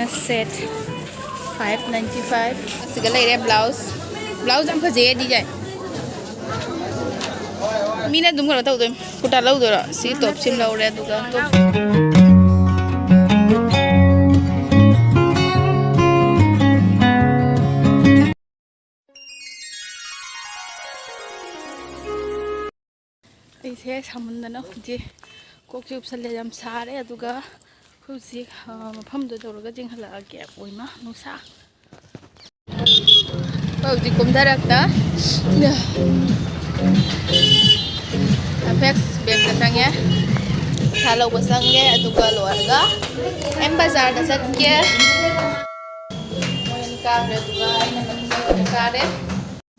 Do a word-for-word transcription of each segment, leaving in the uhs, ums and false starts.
Set five ninety five꯫ ꯑꯁꯤꯒ ꯂꯩꯔꯦ blouse꯫ Blouse ꯌꯥꯝ ꯐꯖꯩꯌꯦ design꯫ ꯃꯤꯅ ꯑꯗꯨꯝ ꯀꯩꯅꯣ ꯇꯧꯗꯣꯏ꯫ ꯀꯨꯔꯇꯥ ꯂꯧꯗꯣꯏꯔꯣ? ꯁꯤ top ꯁꯤꯃ ꯂꯧꯔꯦ ꯑꯗꯨꯒ top꯫ ꯑꯩꯁꯦ ꯁꯥꯃꯟꯗꯅ ꯍꯧꯖꯤꯛ ꯀꯣꯛꯁꯦ ꯎꯞꯁꯜꯂꯦ, ꯌꯥꯝ ꯁꯥꯔꯦ꯫ ꯑꯗꯨꯒ ꯍꯧꯖꯤꯛ, ꯑ, ꯃꯐꯝꯗꯣ ꯇꯧꯔꯒ ꯆꯦꯟꯈꯠꯂꯛꯑꯒꯦ꯫ ꯑꯣꯏꯃ ꯅꯨꯡꯁꯥ꯫ ꯑꯩꯈꯣꯏ ꯍꯧꯖꯤꯛ ꯀꯨꯝꯊꯔꯛꯇ Apex Bank ꯆꯪꯉꯦ, ꯄꯩꯁꯥ ꯂꯧꯕ ꯆꯪꯉꯦ꯫ ꯑꯗꯨꯒ ꯂꯣꯏꯔꯒ M Bazaar ꯗ ꯆꯠꯀꯦ꯫ ꯃꯣꯏ ꯑꯅꯤ ꯀꯥꯈ꯭ꯔꯦ, ꯑꯗꯨꯒ ꯑꯩꯅ ꯃꯅꯤꯡꯗ ꯀꯥꯔꯦ꯫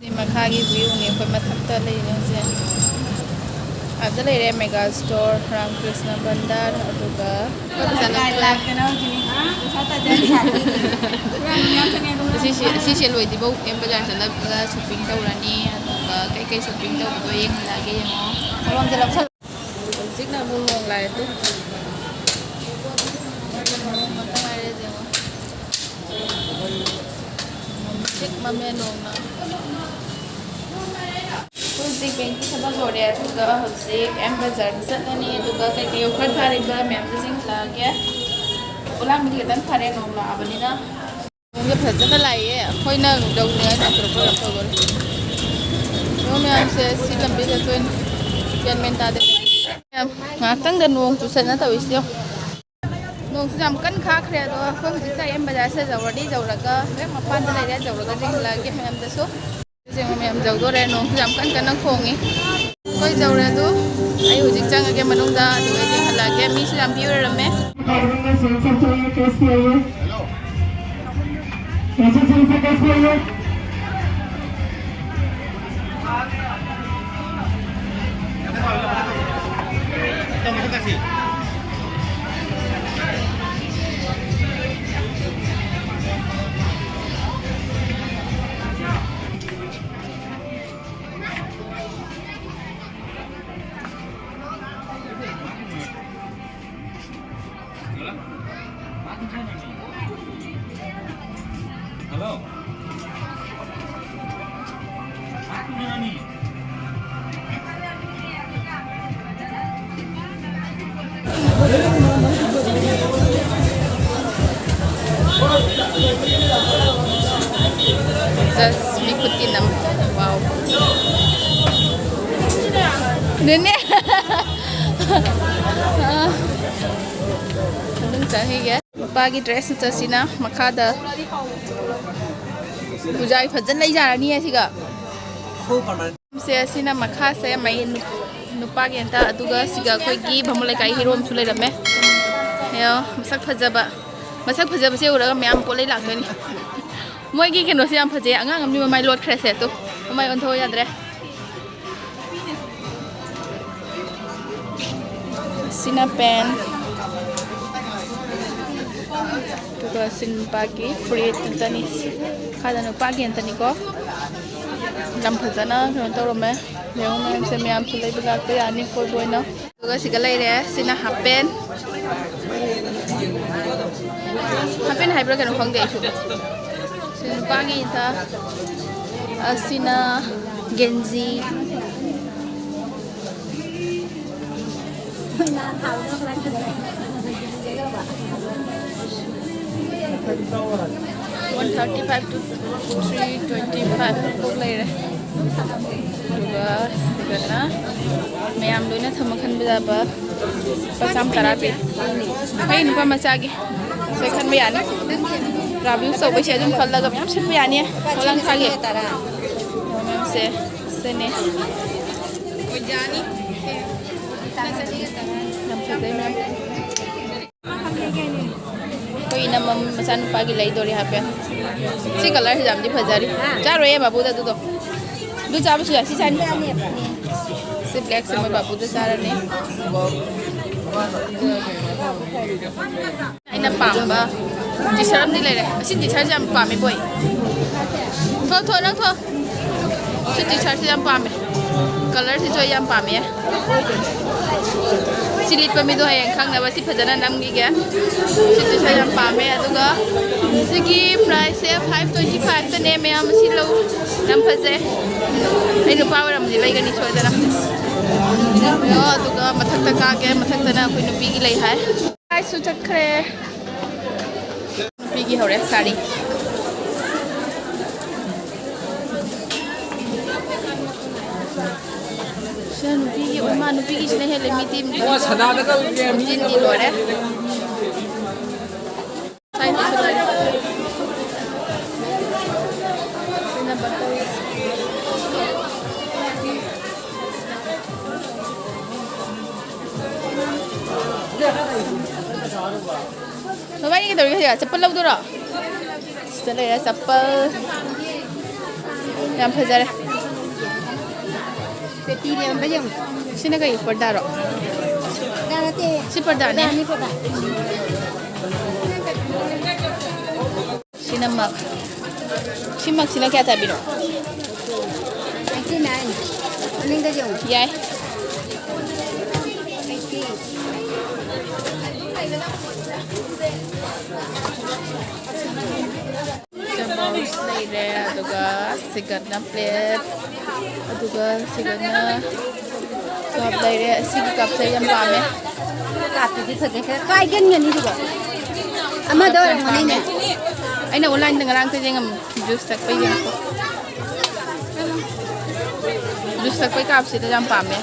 ꯁꯤ ꯃꯈꯥꯒꯤ view ꯅꯤ, ꯑꯩꯈꯣꯏ ꯃꯊꯛꯇ ꯂꯩꯔꯤꯁꯦ꯫ ꯑꯥꯗ ꯂꯩꯔꯦ Mega Store, Ramkrishna Bandar, ꯑꯗꯨꯒ ꯑꯩꯈꯣꯏ ꯄꯩꯁꯥ ꯂꯧꯊꯣꯛꯑꯦ꯫ ꯁꯤꯁꯦ, ꯁꯤꯁꯦ ꯂꯣꯏꯗ꯭ꯔꯤꯐꯥꯎ M Bazaar ꯆꯠꯂꯒ shopping ꯇꯧꯔꯅꯤ꯫ ꯑꯗꯨꯒ ꯀꯩꯀꯩ shopping ꯇꯧꯕꯗꯣ ꯌꯦꯡꯍꯜꯂꯛꯑꯒꯦ, ꯌꯦꯡꯉꯣ꯫ ꯍꯧꯖꯤꯛꯅ ꯑꯃꯨꯛ ꯅꯣꯡ ꯂꯥꯛꯑꯦ ꯇꯨ꯫ ꯅꯣꯡ ꯉꯥꯛꯇ ꯉꯥꯏꯔꯦ, ꯌꯦꯡꯉꯣ꯫ ꯃꯃꯦ ꯅꯣꯡꯅ꯫ ꯍꯧꯖꯤꯛ bank ꯀꯤ ꯊꯕꯛ ꯂꯣꯏꯔꯦ, ꯑꯗꯨꯒ ꯍꯧꯖꯤꯛ M Bazaar ꯗ ꯆꯠꯂꯅꯤ, ꯑꯗꯨꯒ ꯀꯩꯀꯩ offer ꯊꯥꯔꯤꯕ ꯃꯌꯥꯝꯗꯣ ꯌꯦꯡꯍꯜꯂꯛꯑꯒꯦ꯫ ꯄꯣꯂꯥꯡꯕꯨꯗꯤ ꯈꯤꯇꯪ ꯐꯔꯦ, ꯅꯣꯡ ꯂꯥꯛꯑꯕꯅꯤꯅ꯫ ꯅꯣꯡꯁꯦ ꯐꯖꯅ ꯂꯥꯛꯏꯌꯦ, ꯑꯩꯈꯣꯏꯅ ꯌꯧꯗ꯭ꯔꯤꯉꯩ ꯅꯣꯡ ꯆꯨꯔꯛꯄ ꯀꯩꯅꯣꯝ ꯇꯧꯗꯣꯔꯦ꯫ ꯌꯦꯡꯉꯣ ꯃꯌꯥꯝꯁꯦ, ꯁꯤ ꯂꯝꯕꯤ ꯆꯠꯇꯣꯏꯅꯤ, ꯒ꯭ꯌꯥꯟ ꯃꯦꯟ ꯇꯥꯗꯦ꯫ ꯃꯌꯥꯝ, ꯉꯥꯏꯍꯥꯛꯇꯪꯗ ꯅꯣꯡ ꯆꯨꯁꯟꯅ ꯇꯧꯔꯤꯁꯤ ꯌꯦꯡꯉꯣ꯫ ꯅꯣꯡꯁꯨ ꯌꯥꯝ ꯀꯟꯅ ꯈꯥꯛꯈ꯭ꯔꯦ꯫ ꯑꯗꯣ ꯑꯩꯈꯣꯏ ꯍꯧꯖꯤꯛꯇ M Bazaar ꯁꯦ ꯌꯧꯔꯅꯤ, ꯌꯧꯔꯒ ꯍꯦꯛ ꯃꯄꯥꯟꯗ ꯂꯩꯔꯦ, ꯌꯧꯔꯒ ꯌꯦꯡꯍꯜꯂꯛꯑꯒꯦ ꯃꯌꯥꯝꯗꯁꯨ꯫ ꯌꯦꯡꯉꯣ ꯃꯌꯥꯝ, ꯌꯧꯗꯣꯔꯦ꯫ ꯅꯣꯡꯁꯨ ꯌꯥꯝ ꯀꯟꯅ ꯀꯟꯅ ꯈꯣꯡꯉꯤ꯫ ꯑꯩꯈꯣꯏ ꯌꯧꯔꯦ꯫ ꯑꯗꯨ ꯑꯩ ꯍꯧꯖꯤꯛ ꯆꯪꯉꯒꯦ ꯃꯅꯨꯡꯗ, ꯑꯗꯨꯒ ꯌꯦꯡꯍꯜꯂꯛꯑꯒꯦ꯫ ꯃꯤꯁꯨ ꯌꯥꯝ ꯄꯤꯔꯔꯝꯃꯦ꯫ Hello. Just ꯃꯤ ꯈꯨꯠ ꯇꯤꯟ ꯑꯃ꯫ Wow. ꯑꯗꯨꯅꯦ꯫ ꯑꯗꯨꯝ ꯆꯪꯉꯤꯒꯦ꯫ ꯅꯨꯄꯥꯒꯤ dress ꯃꯆꯥꯁꯤꯅ ꯃꯈꯥꯗ ꯄꯨꯖꯥꯒꯤ ꯐꯖꯅ ꯂꯩꯖꯔꯅꯤ ꯑꯁꯤꯒ꯫ ꯁꯦ ꯑꯁꯤꯅ ꯃꯈꯥꯁꯦ ꯃꯩ ꯅꯨ-, ꯅꯨꯄꯥꯒꯤ ꯑꯟꯇ, ꯑꯗꯨꯒ ꯁꯤꯒ ꯑꯩꯈꯣꯏꯒꯤ ꯚꯥꯃꯣꯟ ꯂꯩꯀꯥꯏ ꯍꯦꯔꯣ ꯑꯃꯁꯨ ꯂꯩꯔꯝꯃꯦ꯫ ꯌꯦꯡꯉꯣ, ꯃꯁꯛ ꯐꯖꯕ꯫ ꯃꯁꯛ ꯐꯖꯕꯁꯦ ꯎꯔꯒ ꯃꯌꯥꯝ ꯄꯣꯠ ꯂꯩ ꯂꯥꯛꯇꯣꯏꯅꯤ꯫ ꯃꯣꯏꯒꯤ ꯀꯩꯅꯣꯁꯦ ꯌꯥꯝ ꯐꯖꯩ꯫ ꯑꯉꯥꯡ ꯑꯃꯗꯤ ꯃꯃꯥꯏ ꯂꯣꯠꯈ꯭ꯔꯦꯁꯦ꯫ ꯇꯨ, ꯃꯃꯥꯏ ꯑꯣꯟꯊꯣꯛꯑꯣ ꯌꯥꯗ꯭ꯔꯦ꯫ ꯁꯤꯅ pant꯫ ꯑꯗꯨꯒ ꯁꯤ ꯅꯨꯄꯥꯒꯤ ꯐꯨꯔꯤꯠ ꯑꯝꯇꯅꯤ꯫ ꯃꯈꯥꯗ ꯅꯨꯄꯥꯒꯤ ꯑꯝꯇꯅꯤꯀꯣ꯫ ꯌꯥꯝ ꯐꯖꯅ ꯀꯩꯅꯣ ꯇꯧꯔꯝꯃꯦ꯫ ꯌꯦꯡꯉꯣ ꯃꯌꯥꯝꯁꯦ, ꯃꯌꯥꯝꯁꯨ ꯂꯩꯕ ꯂꯥꯛꯄ ꯌꯥꯅꯤ ꯀꯣꯏꯕ ꯑꯣꯏꯅ꯫ ꯑꯗꯨꯒ ꯁꯤꯒ ꯂꯩꯔꯦ꯫ ꯁꯤꯅ half pant꯫ Half pant ꯍꯥꯏꯕ꯭ꯔꯥ ꯀꯩꯅꯣ ꯈꯪꯗꯦ ꯑꯩꯁꯨ꯫ ꯁꯤ ꯅꯨꯄꯥꯒꯤ ꯏꯊ-, ꯑꯁꯤꯅ ꯒꯦꯟꯖꯤ꯫ One thirty five to three twenty five ꯐꯥꯎ ꯂꯩꯔꯦ꯫ ꯑꯗꯨꯒ ꯁꯤꯗꯅ ꯃꯌꯥꯝ ꯂꯣꯏꯅ ꯊꯝꯃ ꯈꯟꯕ ꯌꯥꯕ ꯂꯨꯄꯥ ꯆꯥꯝ ꯇꯔꯥ ꯄꯤ꯫ ꯑꯩ ꯅꯨꯄꯥ ꯃꯆꯥꯒꯤ ꯁꯣꯏ ꯈꯟꯕ ꯌꯥꯅꯤ꯫ ꯔꯥꯕꯤꯎ ꯇꯧꯕꯩꯁꯦ ꯑꯗꯨꯝ ꯈꯜꯂꯒ ꯃꯌꯥꯝ ꯁꯦꯠꯄ ꯌꯥꯅꯤ꯫ ꯄꯣꯂꯥꯡ ꯊꯥꯒꯤ ꯃꯌꯥꯝꯁꯦ ꯁꯤꯅꯦ꯫ ꯌꯥꯝ ꯐꯖꯩ ꯃꯌꯥꯝ꯫ ꯑꯩꯈꯣꯏ ꯏꯅꯝꯃ ꯃꯆꯥꯅꯨꯄꯥꯒꯤ ꯂꯩꯗꯣꯔꯤ ꯍꯥꯏꯐꯦꯠ꯫ ꯁꯤ colourꯁꯤ ꯌꯥꯝꯗꯤ ꯐꯖꯔꯤ꯫ ꯆꯥꯔꯣꯏꯌꯦ ꯕꯥꯕꯨꯗ ꯑꯗꯨꯗꯣ꯫ ꯑꯗꯨ ꯆꯥꯕꯁꯨ ꯌꯥꯏ꯫ ꯁꯤ ꯆꯥꯅꯤ꯫ ꯁꯤ blackꯁꯦ ꯃꯣꯏ ꯕꯥꯕꯨꯗ ꯆꯥꯔꯅꯤ꯫ ꯑꯩꯅ ꯄꯥꯝꯕ T-shirt ꯑꯃꯗꯤ ꯂꯩꯔꯦ꯫ ꯑꯁꯤ T-shirtꯁꯦ ꯌꯥꯝ ꯄꯥꯝꯃꯤ ꯕꯣꯏ꯫ ꯊꯣ, ꯊꯣ, ꯅꯪ ꯊꯣ꯫ ꯁꯤ T-shirtꯁꯦ ꯌꯥꯝ ꯄꯥꯝꯃꯦ꯫ Colourꯁꯤꯁꯨ ꯑꯩ ꯌꯥꯝ ꯄꯥꯝꯃꯦ꯫ ꯁꯤ ꯂꯤꯠꯄ ꯃꯤꯗꯣ ꯍꯌꯦꯡ ꯈꯪꯅꯕ ꯁꯤ ꯐꯖꯅ ꯅꯝꯈꯤꯒꯦ꯫ ꯁꯤ T-shirt ꯌꯥꯝ ꯄꯥꯝꯃꯦ꯫ ꯑꯗꯨꯒ ꯁꯤꯒꯤ price ꯁꯦ five twenty five ꯇꯅꯦ꯫ ꯃꯌꯥꯝ ꯑꯁꯤ ꯂꯧ꯫ ꯌꯥꯝ ꯐꯖꯩ꯫ ꯑꯩ ꯅꯨꯄꯥ ꯑꯣꯏꯔꯝꯃꯗꯤ ꯂꯩꯒꯅꯤ ꯁꯣꯏꯗꯅ꯫ ꯑꯣ, ꯑꯗꯨꯒ ꯃꯊꯛꯇ ꯀꯥꯒꯦ꯫ ꯃꯊꯛꯇꯅ ꯑꯩꯈꯣꯏ ꯅꯨꯄꯤꯒꯤ ꯂꯩ ꯍꯥꯏ꯫ Price ꯁꯨ ꯆꯠꯈ꯭ꯔꯦ꯫ ꯅꯨꯄꯤꯒꯤ ꯍꯧꯔꯦ ꯁꯥꯔꯤ꯫ ꯁꯤꯅ ꯅꯨꯄꯤꯒꯤ ꯑꯣꯏ ꯃꯥ꯫ ꯅꯨꯄꯤꯒꯤꯁꯤꯅ ꯍꯦꯜꯂꯦ꯫ ꯃꯤꯗꯤ ꯃꯤꯗꯤ ꯂꯣꯏꯔꯦ꯫ ꯁꯥꯏꯗꯁꯨ ꯂꯩꯔꯦ꯫ ꯁꯤꯅ butter꯫ ꯃꯕꯥꯅꯤ ꯀꯩꯗꯧꯔꯤꯒꯦ ꯍꯧꯖꯤꯛ? ꯆꯄꯜ ꯂꯧꯗꯣꯏꯔꯣ? ꯁꯤꯗ ꯂꯩꯔꯦ ꯆꯄꯜ꯫ ꯌꯥꯝ ꯐꯖꯔꯦ꯫ ꯄꯦꯇꯤ ꯂꯩꯔꯝꯕ ꯌꯦꯡꯉꯨ꯫ ꯁꯤꯅ ꯀꯩ ꯄꯔꯗꯥꯔꯣ? ꯄꯔꯗꯥ ꯅꯠꯇꯦ꯫ ꯁꯤ ꯄꯔꯗꯥꯅꯦ? ꯄꯔꯗꯥꯅꯤ, ꯄꯔꯗꯥ꯫ ꯁꯤꯅ ꯃꯛ꯫ ꯁꯤ ꯃꯛꯁꯤꯅ ꯀꯌꯥ ꯇꯥꯕꯤꯅꯣ? Ninety nine꯫ ꯃꯅꯤꯡꯗ ꯌꯦꯡꯉꯨ꯫ ꯌꯥꯏ꯫ Chumach ꯂꯩꯔꯦ, ꯑꯗꯨꯒ ꯁꯤꯒꯠꯅ plate, ꯑꯗꯨꯒ ꯁꯤꯒꯠꯅ cup ꯂꯩꯔꯦ꯫ ꯑꯁꯤꯒꯤ cupꯁꯦ ꯑꯩ ꯌꯥꯝ ꯄꯥꯝꯃꯦ꯫ Cupꯇꯨꯗꯤ ꯐꯖꯩ, ꯈꯔ ꯀꯥꯏꯒꯟꯒꯅꯤ ꯑꯗꯨꯒ꯫ ꯑꯃꯗ ꯑꯣꯏꯔꯝꯒꯅꯤꯅꯦ꯫ ꯑꯩꯅ onlineꯗ ꯉꯔꯥꯡ ꯌꯦꯡꯉꯝꯃꯤ, juice ꯊꯛꯄꯩ ꯌꯦꯡꯉꯛꯄ꯫ Juice ꯊꯛꯄꯩ cupꯁꯤꯗ ꯌꯥꯝ ꯄꯥꯝꯃꯦ꯫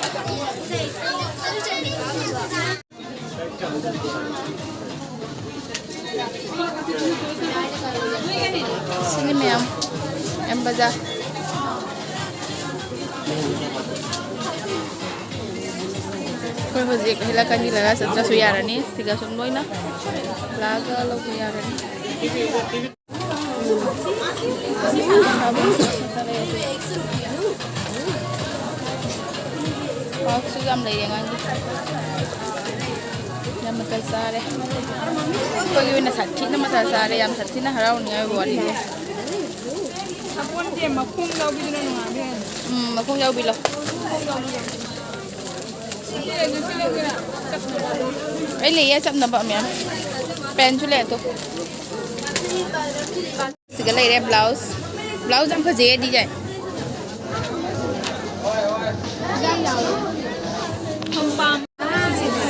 ꯁꯤꯅꯤ ꯃꯌꯥꯝ, M Bazaar꯫ ꯑꯩꯈꯣꯏ ꯍꯧꯖꯤꯛ ꯍꯦꯜꯂꯛꯀꯅꯤ, ꯂꯥꯛꯑꯒ ꯆꯠꯇ꯭ꯔꯁꯨ ꯌꯥꯔꯅꯤ꯫ ꯁꯤꯒ ꯁꯨꯝ ꯂꯣꯏꯅ ꯂꯥꯛꯑꯒ ꯂꯧꯕ ꯌꯥꯔꯅꯤ꯫ ꯍꯥꯎꯁꯨ ꯌꯥꯝ ꯂꯩꯔꯦ ꯑꯉꯥꯡꯒꯤ꯫ ꯌꯥꯝ ꯃꯊꯜ ꯆꯥꯔꯦ꯫ ꯑꯩꯈꯣꯏꯒꯤ ꯑꯣꯏꯅ ꯁꯥꯊꯤꯅ ꯃꯊꯜ ꯆꯥꯔꯦ꯫ ꯌꯥꯝ ꯁꯥꯊꯤꯅ ꯍꯔꯥꯎꯅꯤꯡꯉꯥꯏ ꯑꯣꯏꯕ ꯋꯥꯔꯤꯅꯤ꯫ ꯁꯥꯄꯣꯟꯇꯦ, ꯃꯈꯣꯡ ꯌꯥꯎꯕꯤꯗꯨꯅ ꯅꯨꯡꯉꯥꯏꯕ ꯍꯦꯜꯂꯤ꯫ ꯎꯝ, ꯃꯈꯣꯡ ꯌꯥꯎꯕꯤ ꯂꯧ꯫ ꯑꯩ ꯂꯩꯌꯦ ꯆꯞꯅꯕ ꯃꯌꯥꯝ꯫ ꯄꯦꯟꯁꯨ ꯂꯩ ꯑꯗꯣ꯫ ꯁꯤꯒ ꯂꯩꯔꯦ ꯕ꯭ꯂꯥꯎꯁ꯫ ꯕ꯭ꯂꯥꯎꯁ ꯌꯥꯝ ꯐꯖꯩꯌꯦ ꯗꯤꯖꯥꯏꯟ꯫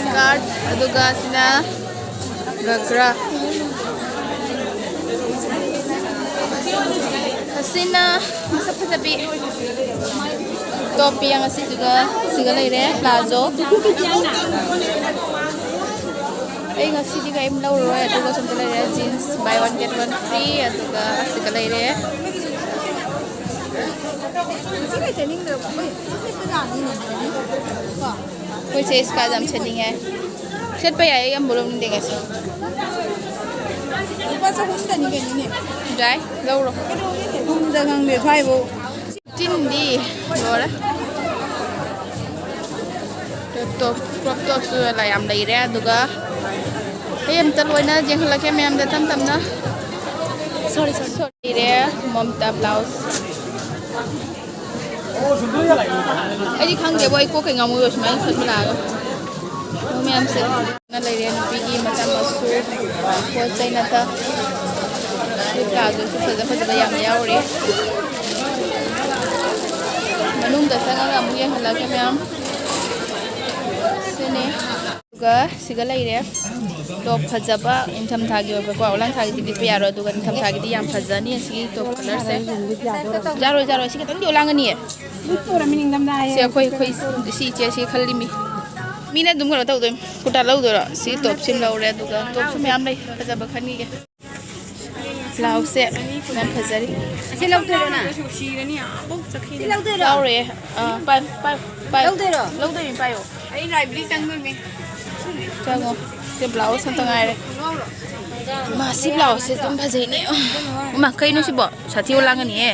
ꯁ꯭ꯀꯔꯠ, ꯑꯗꯨꯒ ꯁꯤꯅ ꯒꯒ꯭ꯔꯥ꯫ ꯑꯁꯤꯅ ꯃꯁꯛ ꯐꯖꯕꯤ꯫ ꯇꯣꯞ ꯄꯤꯌꯥꯡ ꯑꯁꯤꯗꯨꯒ ꯁꯤꯒ ꯂꯩꯔꯦ ꯄ꯭ꯂꯥꯖꯣ꯫ ꯑꯩ ꯉꯁꯤꯗꯤ ꯀꯔꯤꯝ ꯂꯧꯔꯔꯣꯏ, ꯑꯗꯨꯒ ꯁꯣꯝꯗ ꯂꯩꯔꯦ jeans, buy one get one free, ꯑꯗꯨꯒ ꯑꯁꯤꯒ ꯂꯩꯔꯦ꯫ ꯑꯩꯈꯣꯏꯁꯦ ꯏꯁꯀꯥꯔꯠ ꯌꯥꯝ ꯁꯦꯠꯅꯤꯡꯉꯦ꯫ ꯁꯦꯠꯄ ꯌꯥꯏ, ꯑꯩ ꯑꯝꯕꯨ ꯂꯧꯅꯤꯡꯗꯦ ꯉꯁꯤ꯫ ꯂꯨꯄꯥ ꯆꯍꯨꯝꯗꯅꯤ ꯀꯩꯅꯣꯅꯦ꯫ ꯌꯥꯏ, ꯂꯧꯔꯣ꯫ ꯆꯍꯨꯝꯗ ꯈꯪꯗꯦ ꯁ꯭ꯋꯥꯏꯐꯥꯎ꯫ ꯆꯤꯟꯗꯤ ꯂꯣꯏꯔꯦ꯫ ꯇꯣꯞ, ꯀ꯭ꯔꯣꯞ ꯇꯣꯞꯁꯨ ꯌꯥꯝ ꯂꯩꯔꯦ꯫ ꯑꯗꯨꯒ ꯑꯩ ꯑꯝꯇ ꯂꯣꯏꯅ ꯌꯦꯡꯍꯜꯂꯛꯀꯦ ꯃꯌꯥꯝꯗ ꯇꯞ ꯇꯞꯅ꯫ ꯁꯣꯔꯤ, ꯁꯣꯔꯤ꯫ ꯂꯩꯔꯦ ꯃꯝꯇꯥ ꯕ꯭ꯂꯥꯎꯁ꯫ ꯑꯩꯗꯤ ꯈꯪꯗꯦꯕꯣ, ꯑꯩ ꯀꯣꯛ ꯀꯩ ꯉꯥꯎꯃꯨꯔꯣ ꯁꯨꯃꯥꯏꯅ ꯈꯟꯕ ꯂꯥꯛꯑꯒ꯫ ꯃꯌꯥꯝꯁꯦ ꯂꯩꯔꯦ, ꯅꯨꯄꯤꯒꯤ ꯃꯆꯥ ꯃꯁꯨ ꯄꯣꯠ ꯆꯩ ꯅꯠꯇ꯫ ꯁꯤ ꯄ꯭ꯂꯥꯖꯣꯁꯨ ꯐꯖ ꯐꯖꯕ ꯌꯥꯝꯅ ꯌꯥꯎꯔꯤ꯫ ꯃꯅꯨꯡꯗ ꯆꯪꯉꯒ ꯑꯃꯨꯛ ꯌꯦꯡꯍꯜꯂꯛꯀꯦ ꯃꯌꯥꯝ꯫ ꯁꯤꯅꯤ꯫ ꯑꯗꯨꯒ ꯁꯤꯒ ꯂꯩꯔꯦ ꯇꯣꯞ ꯐꯖꯕ, ꯅꯤꯡꯊꯝꯊꯥꯒꯤ ꯑꯣꯏꯕꯀꯣ꯫ ꯑꯣꯂꯥꯡꯊꯥꯒꯤꯗꯤ ꯂꯤꯠꯄ ꯌꯥꯔꯣꯏ, ꯑꯗꯨꯒ ꯅꯤꯡꯊꯝꯊꯥꯒꯤ ꯌꯥꯝ ꯐꯖꯅꯤ ꯑꯁꯤꯒꯤ ꯇꯣꯞ ꯀꯂꯔꯁꯦ꯫ ꯌꯥꯔꯣꯏ, ꯌꯥꯔꯣꯏ, ꯁꯤ ꯈꯤꯇꯪꯗꯤ ꯑꯣꯂꯥꯡꯒꯅꯤꯌꯦ꯫ ꯁꯤ ꯑꯩꯈꯣꯏ, ꯑꯩꯈꯣꯏ, ꯁꯤ ꯏꯆꯦ ꯁꯤ ꯈꯜꯂꯤꯃꯤ꯫ ꯃꯤꯅ ꯑꯗꯨꯝ ꯀꯩꯅꯣ ꯇꯧꯗꯣꯏꯅꯤ꯫ ꯀꯨꯔꯇꯥ ꯂꯧꯗꯣꯏꯔꯣ? ꯁꯤ ꯇꯣꯞꯁꯤꯃ ꯂꯧꯔꯦ, ꯑꯗꯨꯒ ꯇꯣꯞꯁꯨ ꯃꯌꯥꯝ ꯂꯩ ꯐꯖꯕ ꯈꯟꯈꯤꯒꯦ꯫ ꯕ꯭ꯂꯥꯎꯁꯁꯦ ꯌꯥꯝ ꯐꯖꯔꯤ꯫ ꯑꯁꯤ ꯂꯧꯗꯣꯏꯔꯣ ꯅꯪ? ꯁꯤ ꯂꯧꯗꯣꯏꯔꯣ? ꯂꯧꯔꯦ꯫ ꯑꯥ, ꯄꯥꯏ-, ꯄꯥꯏ-, ꯄꯥꯏꯌꯣ꯫ ꯂꯧꯗꯣꯏꯔꯣ? ꯂꯧꯗꯣꯏꯅꯤ, ꯄꯥꯏꯌꯣ꯫ ꯑꯩ ꯂꯥꯏꯕ꯭ꯔꯦꯔꯤ ꯆꯪꯗꯣꯏꯅꯦ꯫ ꯆꯪꯉꯣ꯫ ꯁꯤ ꯕ꯭ꯂꯥꯎꯁ ꯑꯝꯇ ꯉꯥꯏꯔꯦ꯫ ꯃꯥ, ꯁꯤ ꯕ꯭ꯂꯥꯎꯁꯁꯦ ꯑꯗꯨꯝ ꯐꯖꯩꯅꯦ꯫ ꯃꯥ, ꯀꯩꯅꯣ ꯁꯤꯕꯣ? ꯁꯥꯊꯤ ꯑꯣꯂꯥꯡꯒꯅꯤꯍꯦ꯫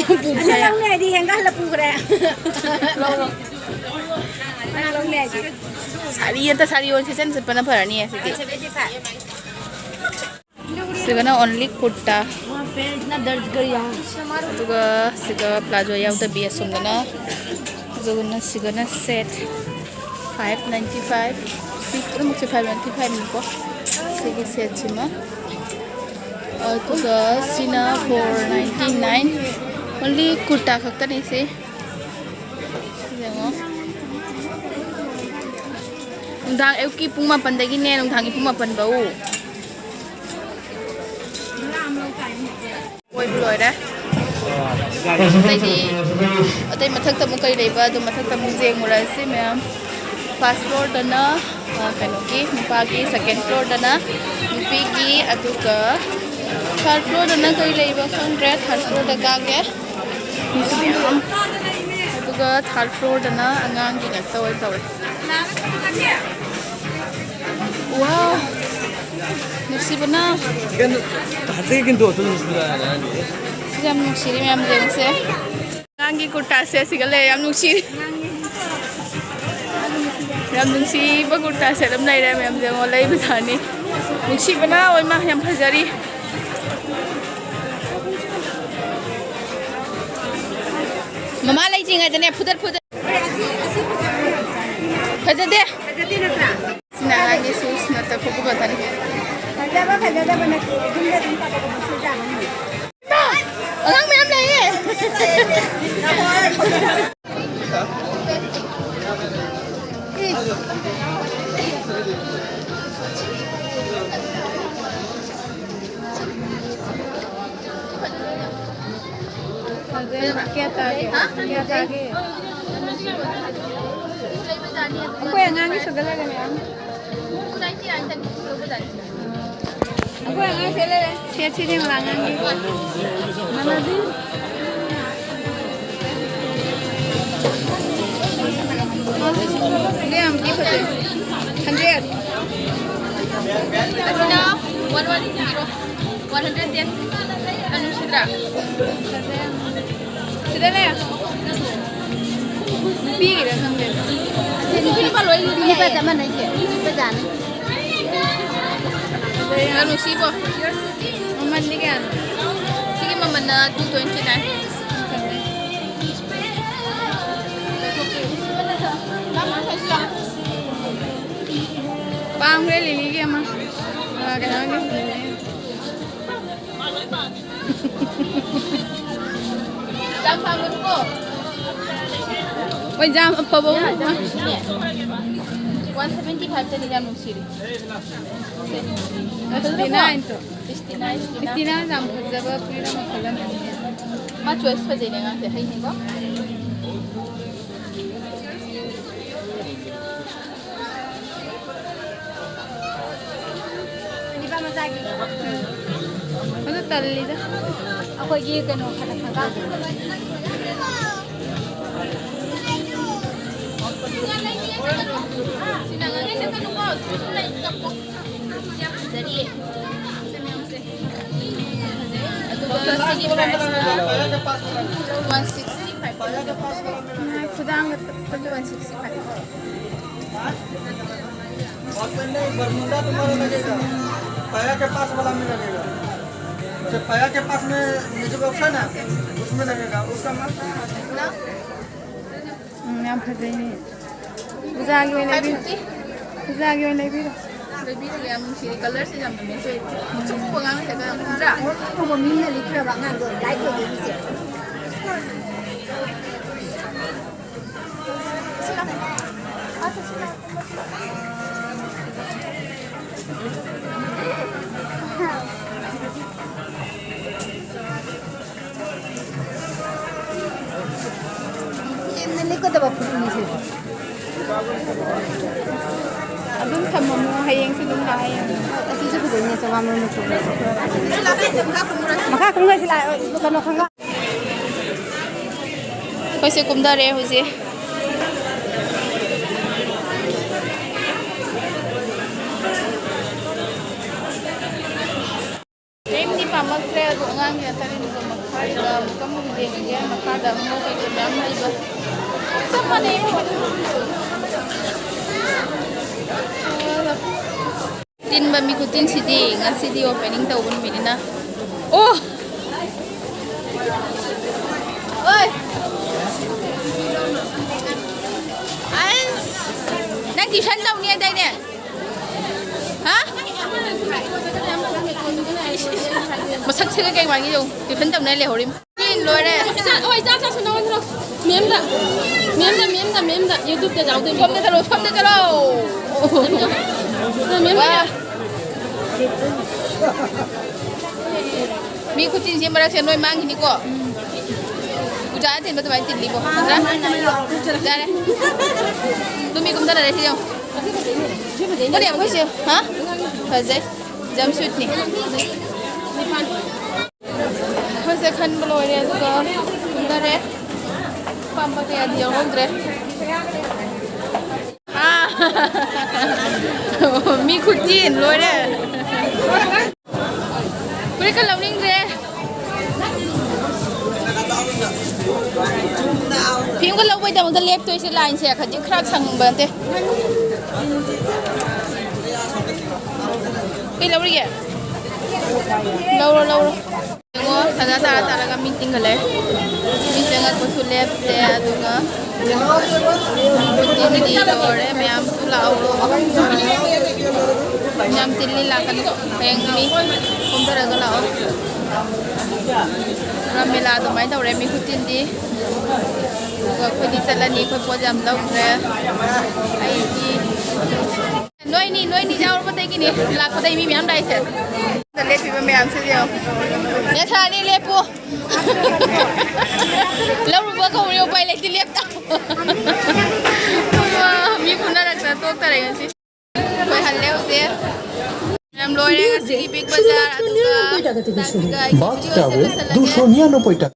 ꯄꯨꯈ꯭ꯔꯦ꯫ ꯂꯧꯅꯦ ꯍꯥꯏꯗꯤ ꯍꯦꯟꯒꯠꯍꯜꯂ ꯄꯨꯈ꯭ꯔꯦ꯫ ꯂꯧꯔꯣ꯫ ꯅꯪ ꯂꯧꯅꯦ ꯍꯥꯏꯗꯤ꯫ ꯁꯥꯔꯤ ꯑꯝꯇ ꯁꯥꯔꯤ ꯑꯣꯏꯅ ꯁꯦꯠꯆꯟ ꯆꯠꯄꯅ ꯐꯔꯅꯤꯌꯦ ꯁꯤꯗꯤ꯫ ꯁꯤꯒꯅ only ꯀꯨꯔꯇꯥ꯫ ꯑꯗꯨꯒ ꯁꯤꯒ ꯄ꯭ꯂꯥꯖꯣ ꯌꯥꯎꯗꯕꯤ ꯑꯁꯣꯝꯗꯅ꯫ ꯑꯗꯨꯒꯅ ꯁꯤꯒꯅ ꯁꯦꯠ꯫ Five ninety five. ꯁꯤ ꯄꯨꯝꯅꯃꯛꯁꯦ five ninety five ꯅꯤꯀꯣ꯫ ꯁꯤꯒꯤ ꯁꯦꯠꯁꯤꯃ꯫ ꯑꯗꯨꯒ ꯁꯤꯅ four ninety nine. Only ꯀꯨꯔꯇꯥ ꯈꯛꯇꯅꯤ ꯁꯤ꯫ ꯌꯦꯡꯉꯣ꯫ ꯅꯨꯡꯗꯥꯡ ꯑꯌꯨꯛꯀꯤ ꯄꯨꯡ ꯃꯥꯄꯟꯗꯒꯤꯅꯦ ꯅꯨꯡꯗꯥꯡꯒꯤ ꯄꯨꯡ ꯃꯥꯄꯟ ꯐꯧ꯫ ꯑꯣꯏꯕ ꯂꯣꯏꯔꯦ꯫ ꯑꯇꯩꯗꯤ, ꯑꯇꯩ ꯃꯊꯛꯇ ꯑꯃꯨꯛ ꯀꯔꯤ ꯂꯩꯕ, ꯑꯗꯨ ꯃꯊꯛꯇ ꯑꯃꯨꯛ ꯌꯦꯡꯉꯨꯔꯁꯤ ꯃꯌꯥꯝ꯫ First floorꯗꯅ, ꯑ, ꯀꯩꯅꯣꯒꯤ, ꯅꯨꯄꯥꯒꯤ, second floorꯗꯅ ꯅꯨꯄꯤꯒꯤ, ꯑꯗꯨꯒ third floorꯗꯅ ꯀꯔꯤ ꯂꯩꯕ ꯈꯪꯗ꯭ꯔꯦ, third floorꯗ ꯀꯥꯒꯦ꯫ ꯃꯤꯁꯨ ꯃꯌꯥꯝ꯫ ꯑꯗꯨꯒ third floorꯗꯅ ꯑꯉꯥꯡꯒꯤ ꯉꯥꯛꯇ ꯑꯣꯏꯅ ꯇꯧꯔꯦ꯫ Wow! ꯅꯨꯡꯁꯤꯕꯅ꯫ ꯀꯩꯅꯣ, ꯍꯧꯖꯤꯛꯀꯤꯗꯣ ꯑꯗꯨꯝ ꯅꯨꯡꯁꯤꯕ ꯍꯥꯏꯅꯤ꯫ ꯁꯤ ꯌꯥꯝ ꯅꯨꯡꯁꯤꯔꯤ ꯃꯌꯥꯝ ꯌꯦꯡꯉꯨꯁꯦ꯫ ꯑꯉꯥꯡꯒꯤ ꯀꯨꯔꯇꯥꯁꯦ ꯑꯁꯤꯒ ꯂꯩꯔꯦ, ꯌꯥꯝ ꯅꯨꯡꯁꯤꯔꯤ꯫ ꯌꯥꯝ ꯅꯨꯡꯁꯤꯕ ꯀꯨꯔꯇꯥꯁꯦ ꯑꯗꯨꯝ ꯂꯩꯔꯦ ꯃꯌꯥꯝ ꯌꯦꯡꯉꯣ, ꯂꯩꯕ ꯊꯥꯅꯤ꯫ ꯅꯨꯡꯁꯤꯕꯅ ꯑꯣꯏꯃ ꯌꯥꯝ ꯐꯖꯔꯤ꯫ ꯃꯃꯥ ꯂꯩꯇ꯭ꯔꯤꯉꯩꯗꯅꯦ ꯐꯨꯗꯠ ꯐꯨꯗꯠ꯫ ꯐꯖꯗꯦ꯫ ꯐꯖꯗꯦ ꯅꯠꯇ꯭ꯔꯥ? ꯁꯤꯅ ꯑꯉꯥꯡꯒꯤ shoes ꯅꯠꯇ꯭ꯔ ꯈꯣꯡꯎꯞ ꯉꯥꯛꯇꯅꯤ꯫ ꯐꯖꯕ ꯐꯖꯗꯕ ꯅꯠꯇꯦ, ꯌꯨꯝꯗ ꯑꯗꯨꯝ ꯀꯥꯄꯛꯄ ꯄꯣꯠꯁꯨ ꯌꯥꯝ ꯂꯩ꯫ ꯑꯉꯥꯡ ꯃꯌꯥꯝ ꯂꯩꯌꯦ꯫ ꯀꯌꯥ ꯇꯥꯒꯦ? ꯀꯌꯥ ꯇꯥꯒꯦ? ꯑꯩꯈꯣꯏ ꯑꯉꯥꯡꯒꯤ ꯁꯒꯠꯂꯒ ꯃꯌꯥꯝ꯫ ꯑꯩꯈꯣꯏ ꯑꯉꯥꯡ ꯁꯦꯠ ꯂꯩꯔꯦ꯫ ꯁꯦꯠ ꯁꯤꯗꯤ ꯃꯥ ꯑꯉꯥꯡꯒꯤ꯫ ꯃꯥꯟꯅꯗꯦ꯫ ꯁꯤꯗꯤ ꯌꯥꯝ ꯊꯤ ꯐꯖꯩ꯫ Hundred꯫ ꯑꯁꯤꯅ one one zero꯫ One hundred ten꯫ ꯌꯥꯝ ꯅꯨꯡꯁꯤꯗ꯭ꯔꯥ? ꯁꯤꯗꯅꯦ꯫ ꯅꯨꯄꯤꯒꯤꯔ ꯈꯪꯗꯦ꯫ ꯅꯨꯄꯤ ꯅꯨꯄꯥ ꯂꯣꯏ ꯂꯤꯠꯄ ꯌꯥꯏꯌꯦ꯫ ꯆꯞ ꯃꯥꯟꯅꯩꯁꯦ꯫ ꯂꯤꯠꯄ ꯌꯥꯅꯤ꯫ ꯌꯥꯝ ꯅꯨꯡꯁꯤꯕꯣ꯫ ꯃꯃꯜꯗꯤ ꯀꯌꯥꯅꯣ? ꯁꯤꯒꯤ ꯃꯃꯜꯅ two twenty nine꯫ ꯌꯥꯝ ꯐꯖꯩ꯫ ꯈꯪꯈ꯭ꯔꯦ ꯂꯤꯂꯤꯒꯤ ꯑꯃ꯫ ꯑ, ꯀꯩꯅꯣꯒꯤ ꯂꯤꯂꯤ꯫ ꯌꯥꯝ ꯐꯪꯒꯅꯨꯀꯣ꯫ ꯍꯣꯏ, ꯌꯥꯝ ꯑꯐꯕ ꯑꯃ꯫ One seventy five ꯇꯅꯤ, ꯌꯥꯝ ꯅꯨꯡꯁꯤꯔꯤ꯫ Sixty nine ꯇꯣ꯫ Sixty nine, sixty nine꯫ Sixty nine ꯌꯥꯝ ꯐꯖꯕ ꯐꯨꯔꯤꯠ ꯑꯃ ꯈꯜꯂꯝꯃꯤꯅꯦ꯫ ꯃꯥ choice ꯐꯖꯩꯅꯦ ꯑꯉꯥꯡꯁꯦ, ꯍꯩꯅꯤꯀꯣ꯫ ꯑꯗꯨ ꯇꯜꯂꯤꯗ꯫ ꯑꯩꯈꯣꯏꯒꯤ ꯀꯩꯅꯣ ꯈꯔ ꯈꯔ꯫ ꯑꯗꯨꯒ ꯁꯤꯒꯤ price ꯅ one sixty five꯫ ꯈꯨꯗꯥꯡꯒ ꯇꯞꯄꯗꯣ꯫ One sixty five꯫ और में नहीं, बरमूडा तुम्हारा लगेगा, पाया के पास वाला में लगेगा। जो पाया के पास में ये जो बॉक्स है ना, उसमें लगेगा, उसका माल। ꯎꯝ, ꯌꯥꯝ ꯐꯖꯩꯅꯦ꯫ ꯄꯨꯖꯥꯒꯤ ꯑꯣꯏꯅ ꯂꯩꯕꯤꯔꯣ꯫ ꯄꯨꯖꯥꯒꯤ ꯑꯣꯏꯅ ꯂꯩꯕꯤꯔꯣ꯫ ꯂꯩꯕꯤꯔꯒꯦ, ꯌꯥꯝ ꯅꯨꯡꯁꯤꯔꯦ꯫ Colour ꯁꯦ ꯌꯥꯝ ꯅꯨꯡꯁꯤꯔꯦ꯫ ꯄꯤꯛꯊꯣꯛ ꯄꯤꯛꯄ ꯑꯉꯥꯡꯁꯦ ꯌꯥꯝ ꯅꯨꯡꯁꯤꯗ꯭ꯔꯥ? ꯑꯗꯨꯒꯨꯝꯕ ꯃꯤꯅ ꯂꯤꯠꯈ꯭ꯔꯕ ꯑꯉꯥꯡꯗꯣ light ꯑꯣꯏꯗꯣꯏꯅꯤꯁꯦ꯫ ꯌꯥꯝꯅ ꯂꯤꯛꯀꯗꯕ ꯐꯨꯔꯤꯠꯅꯤ ꯁꯤꯗꯤ꯫ ꯑꯗꯨꯝ ꯊꯝꯃꯝꯃꯣ, ꯍꯌꯦꯡꯁꯨ ꯑꯗꯨꯝ ꯂꯥꯛꯑ ꯌꯦꯡꯉꯣ꯫ ꯑꯁꯤꯁꯨ ꯐꯖꯩꯅꯦ, ꯆꯃꯥꯝ ꯂꯣꯝꯗ ꯐꯨꯔꯤꯠ꯫ ꯃꯈꯥ ꯀꯨꯝꯈ꯭ꯔꯁꯤ ꯂꯥꯛꯑꯣ, ꯀꯩꯅꯣ ꯈꯪꯒꯥꯎ꯫ ꯑꯩꯈꯣꯏꯁꯦ ꯀꯨꯝꯊꯔꯦ ꯍꯧꯖꯤꯛ꯫ ꯀꯔꯤꯝꯗꯤ ꯄꯥꯝꯃꯛꯇ꯭ꯔꯦ, ꯑꯗꯣ ꯑꯉꯥꯡꯒꯤ ꯇꯔꯦꯠ ꯃꯈꯥꯏꯗ ꯑꯃꯨꯛꯀ ꯑꯃꯨꯛ ꯌꯦꯡꯉꯒꯦ꯫ ꯃꯈꯥꯗ ꯑꯃꯨꯛ ꯀꯩꯀꯩ ꯃꯌꯥꯝ ꯂꯩꯕ꯫ ꯆꯞ ꯃꯥꯟꯅꯩ꯫ ꯇꯤꯟ ꯕꯝꯃꯤ ꯈꯨꯇꯤꯟꯁꯤꯗꯤ ꯉꯁꯤꯗꯤ opening ꯇꯧꯕ ꯅꯨꯃꯤꯠꯅꯤꯅ꯫ ꯑꯣ! ꯑꯣꯏ! ꯑꯁ! ꯅꯪ tuition ꯇꯧꯅꯤ ꯍꯥꯏꯗꯥꯏꯅꯦ? ꯍꯥ? ꯃꯁꯛꯁꯤꯒ ꯀꯩ ꯃꯥꯟꯒꯦ ꯌꯦꯡꯉꯨ꯫ ꯇ꯭ꯌꯨꯁꯟ ꯇꯝꯅ ꯂꯩꯍꯧꯔꯤꯝ꯫ ꯁꯤ ꯂꯣꯏꯔꯦ꯫ ꯆꯥ-, ꯍꯣꯏ, ꯆꯥ ꯆꯥꯁꯨ ꯅꯉꯣꯟꯗ ꯂꯧ꯫ ꯃꯦꯝꯗ, ꯃꯦꯝꯗ, ꯃꯦꯝꯗ, ꯃꯦꯝꯗ, YouTubeꯇ ꯌꯥꯎꯗꯣꯏꯅꯤ꯫ ꯁꯣꯝꯗ ꯆꯠꯂꯣ, ꯁꯣꯝꯗ ꯆꯠꯂꯣ꯫ ꯃꯦꯝꯗ꯫ ꯋꯥ꯫ ꯃꯤ ꯈꯨꯆꯤꯟꯁꯦ ꯃꯔꯛꯁꯦ ꯂꯣꯏ ꯃꯥꯡꯈꯤꯅꯤꯀꯣ꯫ ꯄꯨꯖꯥꯅ ꯊꯤꯟꯕ ꯑꯗꯨꯃꯥꯏꯅ ꯊꯤꯜꯂꯤꯕꯣ꯫ ꯐꯖꯅ? ꯌꯥꯔꯦ꯫ ꯑꯗꯨ ꯃꯤ ꯀꯨꯝꯊꯔꯛꯑꯦ ꯁꯤ ꯌꯦꯡꯉꯣ꯫ ꯀꯔꯤ ꯑꯩꯈꯣꯏꯁꯦ? ꯍꯥ? ꯐꯖꯩ꯫ Jumpsuitꯅꯤ꯫ ꯑꯩꯈꯣꯏꯁꯦ ꯈꯟꯕ ꯂꯣꯏꯔꯦ ꯑꯗꯨꯒ ꯀꯨꯝꯊꯔꯦ꯫ ꯑꯄꯥꯝꯕ ꯀꯌꯥꯗꯤ ꯌꯥꯎꯍꯧꯗ꯭ꯔꯦ꯫ ꯑꯥ꯫ ꯃꯤ ꯈꯨꯆꯤꯟ ꯂꯣꯏꯔꯦ꯫ ꯐꯨꯔꯤꯠꯀ ꯂꯧꯅꯤꯡꯗ꯭ꯔꯦ꯫ ꯐꯤꯝꯒ ꯂꯧꯕꯩꯗꯃꯛꯇ ꯂꯦꯞꯇꯣꯏꯁꯦ ꯂꯥꯏꯟꯁꯦ ꯈꯖꯤꯛ ꯈꯔ ꯁꯪꯕ ꯅꯠꯇꯦ꯫ ꯀꯩ ꯂꯧꯔꯤꯒꯦ? ꯂꯧꯔꯣ, ꯂꯧꯔꯣ꯫ ꯌꯦꯡꯉꯣ, ꯁꯗꯥ ꯇꯥꯔ ꯇꯥꯔꯒ ꯃꯤ ꯆꯤꯡꯈꯠꯂꯦ꯫ ꯃꯤ ꯆꯪꯉꯛꯄꯁꯨ ꯂꯦꯞꯇꯦ꯫ ꯑꯗꯨꯒ ꯃꯤ ꯈꯨꯆꯤꯟꯗꯤ ꯂꯣꯏꯔꯦ꯫ ꯃꯌꯥꯝꯁꯨ ꯂꯥꯛꯍꯧꯔꯣ꯫ ꯌꯥꯝ ꯆꯤꯜꯂꯤ, ꯂꯥꯛꯀꯅꯨ꯫ ꯍꯌꯦꯡ ꯃꯤ ꯀꯣꯝꯊꯔꯒ ꯂꯥꯛꯑꯣ꯫ ꯔꯥꯝꯂꯤꯂꯥ ꯑꯗꯨꯃꯥꯏꯅ ꯇꯧꯔꯦ ꯃꯤ ꯈꯨꯆꯤꯟꯗꯤ꯫ ꯑꯗꯨꯒ ꯑꯩꯈꯣꯏꯗꯤ ꯆꯠꯂꯅꯤ꯫ ꯑꯩꯈꯣꯏ ꯄꯣꯠ ꯌꯥꯝ ꯂꯧꯗ꯭ꯔꯦ꯫ ꯑꯩꯗꯤ ꯅꯣꯏꯅꯤ, ꯅꯣꯏꯅꯤ ꯌꯥꯎꯔꯕꯗꯒꯤꯅꯤ ꯂꯥꯛꯄꯗꯩ ꯃꯤ ꯃꯌꯥꯝ ꯂꯥꯛꯏꯁꯦ꯫ ꯂꯦꯞꯄꯤꯕ ꯃꯌꯥꯝꯁꯦ ꯌꯦꯡꯉꯣ꯫ ꯅꯦꯁꯥꯅꯤ ꯂꯦꯞꯄꯨ꯫ ꯂꯧꯔꯨꯕ ꯀꯧꯔꯦ, ꯎꯄꯥꯏ ꯂꯩꯇꯦ, ꯂꯦꯞꯇ꯫ ꯃꯤ ꯐꯨꯅꯔꯛꯇꯅ ꯇꯣꯛꯇꯔꯦ ꯉꯁꯤ꯫ ꯑꯩꯈꯣꯏ ꯍꯜꯂꯦ ꯍꯧꯖꯤꯛ꯫ ꯃꯌꯥꯝ ꯂꯣꯏꯔꯦ ꯉꯁꯤꯒꯤ ꯕꯤꯛ ꯕꯖꯥꯔ꯫ ꯑꯗꯨꯒ ꯇꯥꯟꯁꯤꯒ ꯑꯩꯒꯤ ꯕꯥꯛ ꯚꯤꯗꯤꯑꯣꯁꯦ ꯆꯥꯕꯦ ꯂꯣꯏꯁꯤꯜꯂꯒꯦ꯫ ꯗꯨꯁꯣ ꯅꯤꯌꯥꯅꯣ ꯄꯣꯏꯇꯥ꯫